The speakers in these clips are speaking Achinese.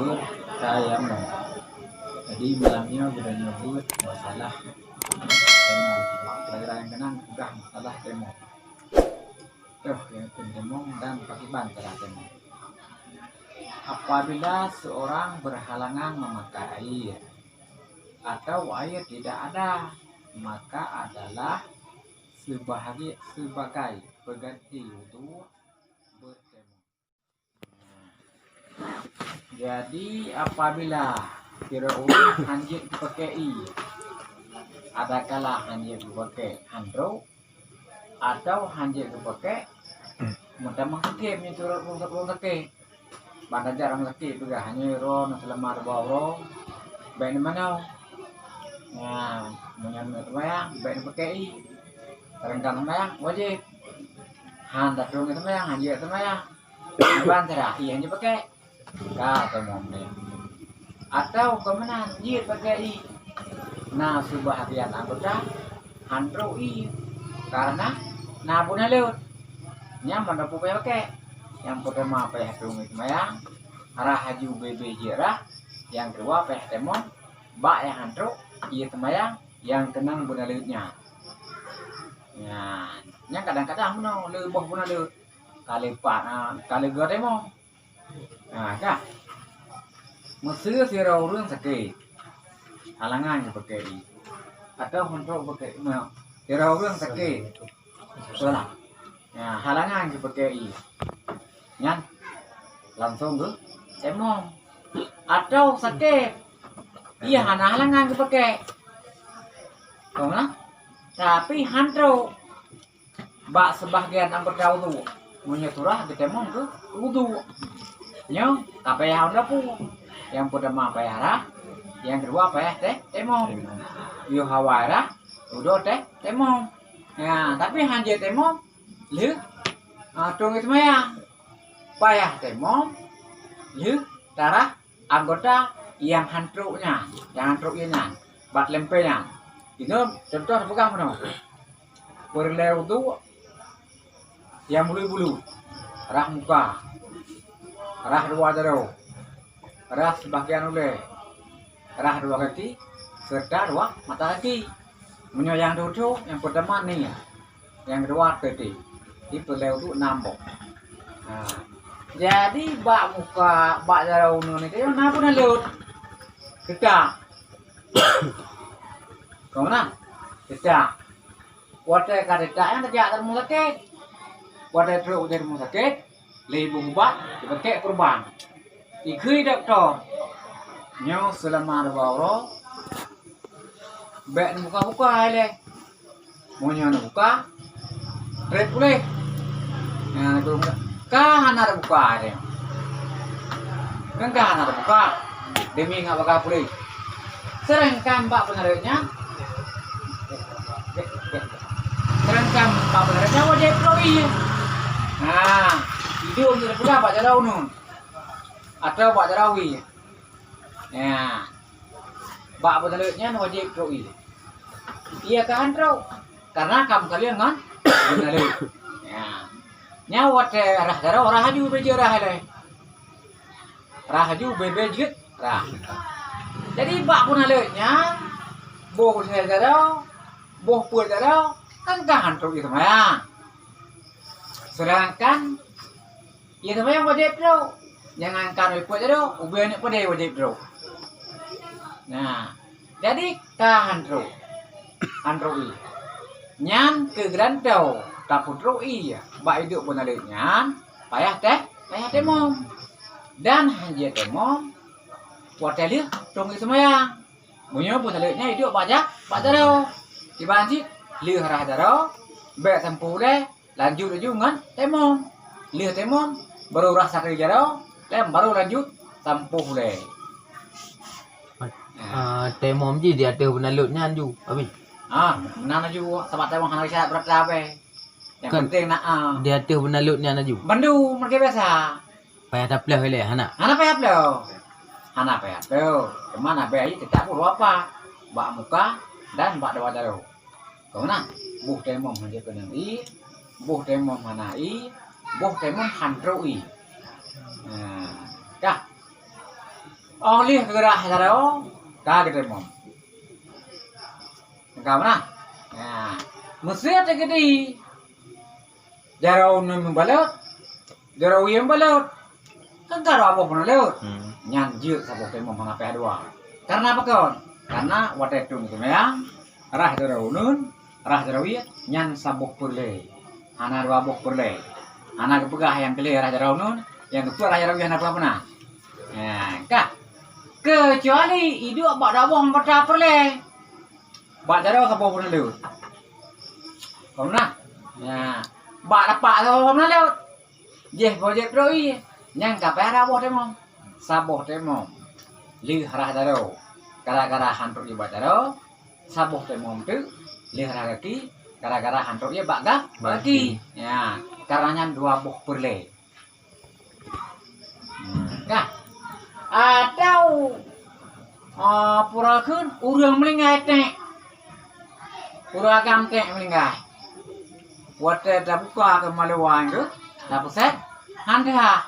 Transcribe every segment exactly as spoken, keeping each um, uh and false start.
Tayamum. Jadi malam nyoe geutanyoe buet masalah tayamum. Pelajaran nyang keunan peugah masalah tayamum. Toh, nyang keunan tayamum dan pakiban cara tayamum. Apabila seorang berhalangan memakai air atau air tidak ada, maka adalah sebahagian, sebagai pengganti wudu bertayamum. Jadi apabila sidroe ureuëng hanjeuet geupakai ie, adakala hanjeuet geupakai han trok atau hanjeuet geupakai meutamah sakét, meunyoe sidroe ureuëng sakét, ban tajak lam sakét peugah, "Nyoe uroe na seulama dua uroe, bék neumanoe." Nyan, meunyoe neumanoe seumayang, bék neupakai ie. Seurangkan seumayang wajéb. Han tatong seumayang, hanjeuet seumayang. Ban sira ie hanjeuet pakai. Ka tayamum nyan. Atau keu meunan jeuet pakai ie. Na seubahagian anggota han trok ie, kareuna na beunalot. Nyan ban teupeu payah pakai. Nyang peutama payah tueng ie seumayang, rhah aju bebe jeuet rhah. Nyang keudua payah tayamum bak nyang han trok ie seumayang nyang keunong beunalot nyan. Nyan, nyan kadang-kadang meunoe lé boh beunalot. Ka lé pat, ah, ka lé geuh tayamum. Ha, ka. Meuseu sidroe ureuëng sakét, halangan geupakai ie. Atau han trok pakai, ma-, sidroe ureuëng sakét, salah. Ya, halangan geupakai ie. Nyan langsung geuh tayamum. Atau sakét, ie hana halangan geupakai. Kong lah. Tapi han trok bak seubahagian anggota wudu. Meunyoe surah geutayamum keu wudu. Nyoe ka payah ôn dapu. Nyang peutama payah rhah, nyang keudua payah teh tayamum. Yoh awai rhah, dudoe teh tayamum. Ya, tapi han jeuet tayamum, lheueh, ah, tueng ie seumayang. Payah tayamum, lheueh tarhah anggota nyang han trok nyan, nyang han trok ie nyan, bak lempeng nyan. Inoe contoh teupeugah meunoe. Peureulée wudu nyang bulu-bulu, rhah muka, rhah dua jaroe, rhah seubahagian ulée, rhah dua gaki, seureuta dua mata gaki. Meunyoe nyang dudoe, nyang peutama niet, nyang keudua teuti, di peureulée wudu nam boh. Ha. Jadi bak muka, bak jaroe uneuen nyan na beunalot. Teutak. Kong na? Teutak. Watée ka teutak nyan tajak u rumoh sakét. Watée trok u rumoh sakét, lé ibu ubat, jipakék peureban. Ikheun dokto, "Nyoe seulama dua uroe bék neubuka-buka ilée. Meunyoe neubuka, treb puléh." Nyan, ka hana neubuka ilée. Kan ka hana neubuka, demi ngat baka puléh. Seurangkan bak beunalot nyan, seurangkan bak beunalot nyan wajéb trok ie. Ha, iduek nyoe peugah bak jaroe uneuen. Atawa bak jaroe wie. Ya. Bak beunalot nyan wajéb trok ie. Ie ka han trok. Kareuna ka meukalon ngon beunalot. Ya. Nyan watée rhah jaroe, rhah aju bebe jeuet rhah ilée. Rhah aju bebe jeuet rhah. Jadi bak beunalot nyan, boh lhée jaroe, boh peuet jaroe, kan ka han trok ie seumayang. Seurangkan ie seumayang wajéb trok. Jangankan peuet jaroe, ubé aneuk peudeh wajéb trok. Nah, jadi ka han trok, han trok ie. Nyan keu geulantoe tapeutrok ie bak iduek beunalot nyan, payah teh, payah tayamum. Dan han jeuet tayamum watée lheueh tueng ie seumayang. Meunyoe beunalot nyan iduek bak ja-, bak jaroe, kiban cit lheueh rhah jaroe, bék sampôh ulée, lanjut laju ngon tayamum. Lheueh tayamum, baru rhah sakeue jaroe, lom baru lanjut sampôh ulée. Ah, tayamum jih di ateueh beunalot nyan ju, habéh. Ah, meunan laju, sabab tayamum hana syarat brat sabe. Nyang kan penting na, ah, di ateueh beunalot nyan laju. Bandum, meunyoe biasa. Payah taplôh ilée, hana? Hana payah plôh. Hana payah plôh. Teuma na bée ie teutak peurupa bak muka dan bak dua jaroe. Keu meunan, boh tayamum han jeuet keunong ie, boh tayamum hana ie, boh tayamum han trok ie. Nah, ka. Óh lheueh geurah jaroe, ka geuteumeung. Ka meunan? Nah, meusé teukeudi jaroe uneun meubalot, jaroe wie meubalot. Kan ka dua boh peuneulheueh. Hmm. Nyan jeuet saboh teumeung hana payah dua. Karena pakon? Karena watèe teumeung seumayang, rah jaroe uneun, rah jaroe wie, nyan saboh peureulèe. Hana dua boh peureulèe. Hana geupeugah nyang keu lhèe rah jaroe uneun, nyang keu peuet rah jaroe wie hana peugah meunan. Nah, ka. Keucuali iduek bak dua boh anggota peureulèe. Bak jaroe saboh peuneulheueh. Ka meunan? Nah, bak lapak saboh peuneulheueh. Jih boh jeuet peutrok ie, nyan ka payah dua boh teumeung. Saboh teumeung lheueh rah jaroe, gara-gara han trok ie bak jaroe. Saboh teumeung teuk lheueh rah gaki, gara-gara han trok ie bak ga-, gaki. Ya, karena nyan dua boh peureulèe. Nah, atau, ah, pura kheun ureueng meuninggai tèk. Ureueng agam tèk meuninggai. Watèe tabuka keumaluan geuh, tapeuset, han teuhah.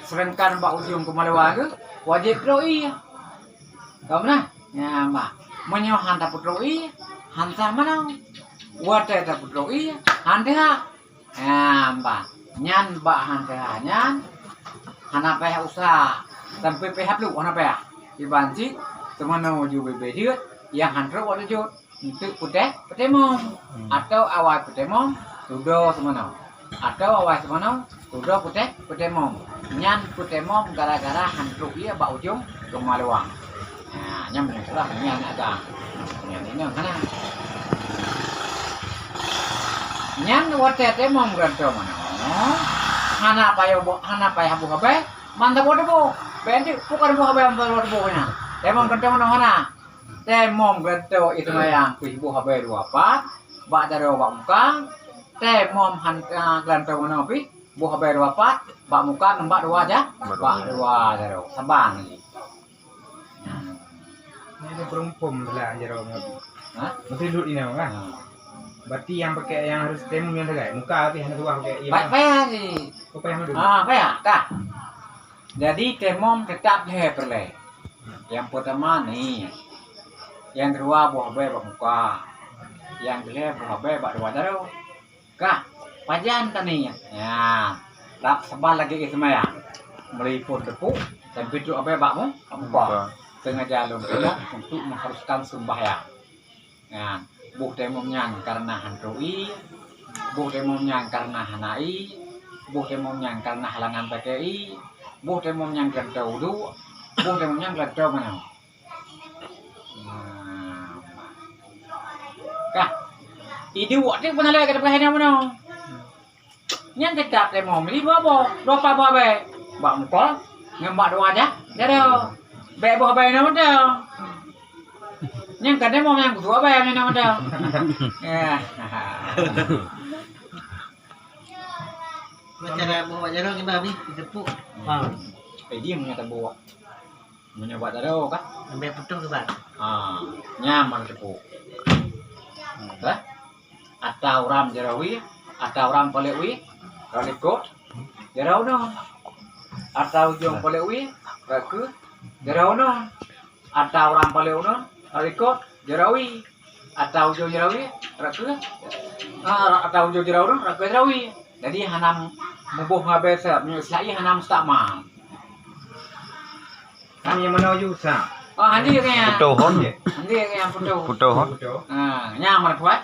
Sedangkan bak ujong keumaluan geuh, wajéb peutrok ie. Ka meunan? Nyan, bah. Meunyoe han tapeutrok ie, han sah meunan. Watèe tapeutrok ie, han teuhah. Nyan, bah. Nyan bak han teuhah nyan, hana payah usah. Sampoe payah pluek, hana payah. Iban cit, teumanoe ju bèe-bèe jeuet, nyang han trok watèe jeuet. Enteuk peutéh peutimong, hmm, atau awai peutimong tudoe seumanoe, atau awai seumanoe tudoe peutéh peutimong. Nyan peutimong gara-gara han trok ie bak ujong keumaluan. Nah, nyan meunyoe surah nyan agam. Nyan inong hana. Nyan watèe timong geulantoe manoe, hana payah bo-, hana payah boh abèe, ban saboh teuboh. Bèk enteuk, bukon boh abèe ban saboh teuboh nyan. Timong geulantoe manoe hana. Teuh mom geulantoe ie seumayang pih boh abèe dua pat, bak jaroe bak muka. Teuh mom han, ah, geulantoe manoe pih boh abèe dua pat, bak muka ngon bak dua ja-, bak dua jaroe. Saban lagèe. Ini ada perumpom lah jaroe nyoe. Hah? Mesti duduk ini, kan? Ha. Berarti yang pakai, yang harus teuh mom nyang sagai. Muka pih hana tuah pakai ie. Baik, payah ni. Oh, payah dulu. Ah, payah, tah. Jadi, teuh mom teutap lhèe peureulèe. Nyang peutama niet. Nyang keudua boh abèe bak muka. Nyang keulhèe boh abèe bak dua jaroe. Ka, pajan taniet? Nyan, rab saban lagèe ie seumayang. Meulipot teupuk, dan peutrok abèe bak mu-, bak muka. Muka. Sengaja lôn teurimong untuk mengharuskan sembahyang. Nyan, boh teuh mom nyan kareuna han trok ie, boh teuh mom nyan kareuna hana ie, boh teuh mom nyan kareuna halangan pakai ie, boh teuh mom nyan geulantoe wudhu, boh teuh mom nyan geulantoe manoe. Nah, ka. Iduek teuk peunaléh ka teupeugah inoe meunoe. Nyan teutap teuh mom, jadi dua boh, dua pat boh abèe. Bak muka, ngon bak dua ja-, jaroe. Bèk boh abèe inoe mantong. Nyan ka teuh mom nyang kusuek abèe inoe mantong. Ya. Cara boh bak jaroe kiban bih, ditepuk. Ha. Eh, dia meunyo taboh. Meunyo bak jaroe ka? Sampai putôh kiban. Ha, nyan ban tepuk. Lah. Ata uram jaroe wie, ata uram palek wie, rot likot, jaroe uneun. Ata ujong palek wie, rot keue, jaroe uneun. Ata uram palek uneun, rot likot, jaroe wie. Ata ujong jaroe wie, rot keue, ah, ata ujong jaroe uneun, rot keue jaroe wie. Jadi hana muboh ngon abèe seuhat, meunyoe seuhat ie hana mustakmal. Kan nyang meunoe ju sa. Oh, hanjeuet nyan. Putôh hon. Hanjeuet nyan putôh. Putôh hon. Ha, nyan mana kuat.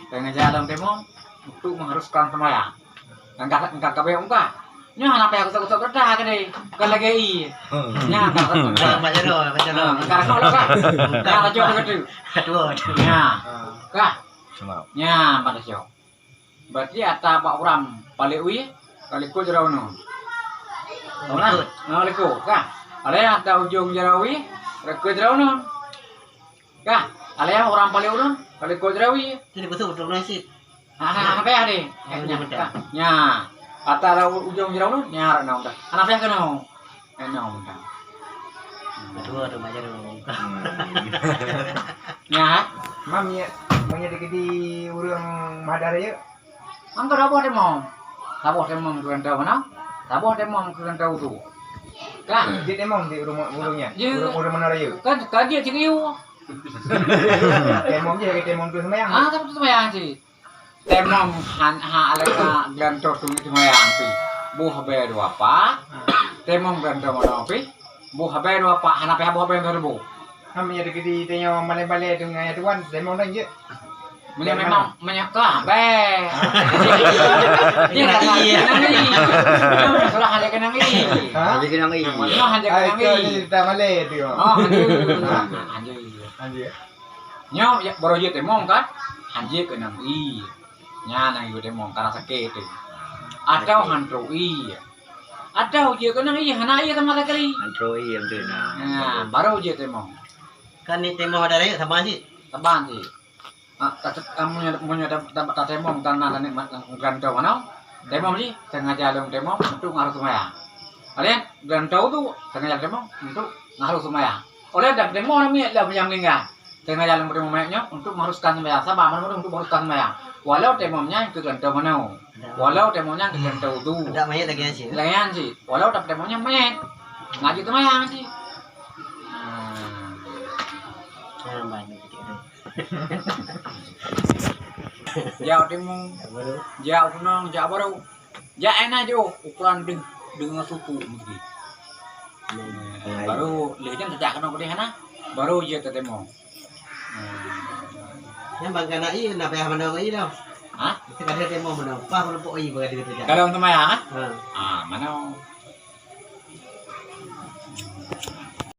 Tengah jalan teuh mom, untuk mengharuskan sembahyang. Engkah, engkah kabeh ungkah. Nyoe hana payah gosok-gosok kertas tadi. Bukan lagèe ie. Hmm. Nyan ka. Baca doa, baca doa. Ha, engkah rakok lah kan. Nyan baca doa tu. Dua. Nyan. Ka. Nyan pada syok. Berarti ata bak uram palek wie, ka likot jaroe uneun. Uram? Likot. Ha, likot, ka. Alèh ata ujong jaroe wie, ka likot jaroe uneun. Ka. Alèh uram palek uneun, ka likot jaroe wie. Jadi betul, betul nasib. Ha, ha, ha, payah deh. Oh, dia betul. Ka. Nya. Ata ujong jaroe uneun, nya rak na udah. Hana payah keunoe. Enong dah. Dua tu macam tu. Hmm. Nyan, eh? Mam, ya, meunyo di, di ureueng madar ya? Angka saboh teuh mom. Saboh teuh mom keu geulantoe manoe. Saboh teuh mom keu geulantoe wudhu. Kan? Jeuet temong di ureueng, ureueng nyan. Jeuet. Ureueng, ureueng Manoe Rayeuk. Kan, kan jeuet cit geuyue. Temong jeuet, temong tu seumayang. Ah, tapi tu seumayang cit. Temong han, ha, alèh ka geulantoe tu seumayang pih. Boh bèe dua pat. Temong geulantoe manoe pih. Boh bèe dua pat, hana pih boh bèe dua ribu. Ham ya dikedi tanyoe malèe-malèe tu ngon tuan, temong dan jeuet. Meunyoe memang, meunyoe ka, bèe. Hah? Iya, iya. Iya, iya. Surah ada kena ngi. Hah? Ada kena ngi. Meunyoe ada kena ngi. Ai, kau ni tak malèe tu. Oh, ada. Hah? Ada. Ada. Nyoe, ya, baru jeuet temong kan? Hanjeuet keunan ie. Nyan nyang jeuet temong, karena sakét teuh. Atau hantrok ie. Atau jeuet keunan ie, hana ie sama sekali. Hantrok ie, beutôi na. Nah, baru jeuet temong. Kan ni temong ada rayeuk saban cit. Saban cit. Ah, ta-, ta-, meunyoe, meunyoe ta-, ta-, tatemong, tan na tanikmat lam geulantoe manoe. Temong jih, sengaja lôn temong untuk ngon harôh seumayang. Kalian, geulantoe tu, sengaja temong untuk ngon harôh seumayang. Oleh dan temong namiet lam nyang meuninggai. Sengaja lôn meuteumé nyoe untuk mengharuskan sembahyang. Saban, meuteumé untuk mengharuskan sembahyang. Walau temong nyan keu geulantoe manoe. Walau temong nyan keu geulantoe udu. Dak mayat lagi nyan cit. Lagi nyan cit. Walau tapi temong nyan mayat. Ngajak sembahyang cit. Ah. Nah, banyak cit. Jak temong. Baru. Jak kunong, jak baru. Jak ai na jih, ukuran deuh, deuh ngon suku meusti. Hmm. Baru lheuh nyan tajak keunoe keudeh hana, baru jeuet tatemong. Hmm. Nyan bang kana ie, na payah manoe ngon ie dah. Hah? Mesti kada temong manoe, paih meurumpok ie bak dia tajak. Dalam seumayang, ah? Ha. Ah, manoe.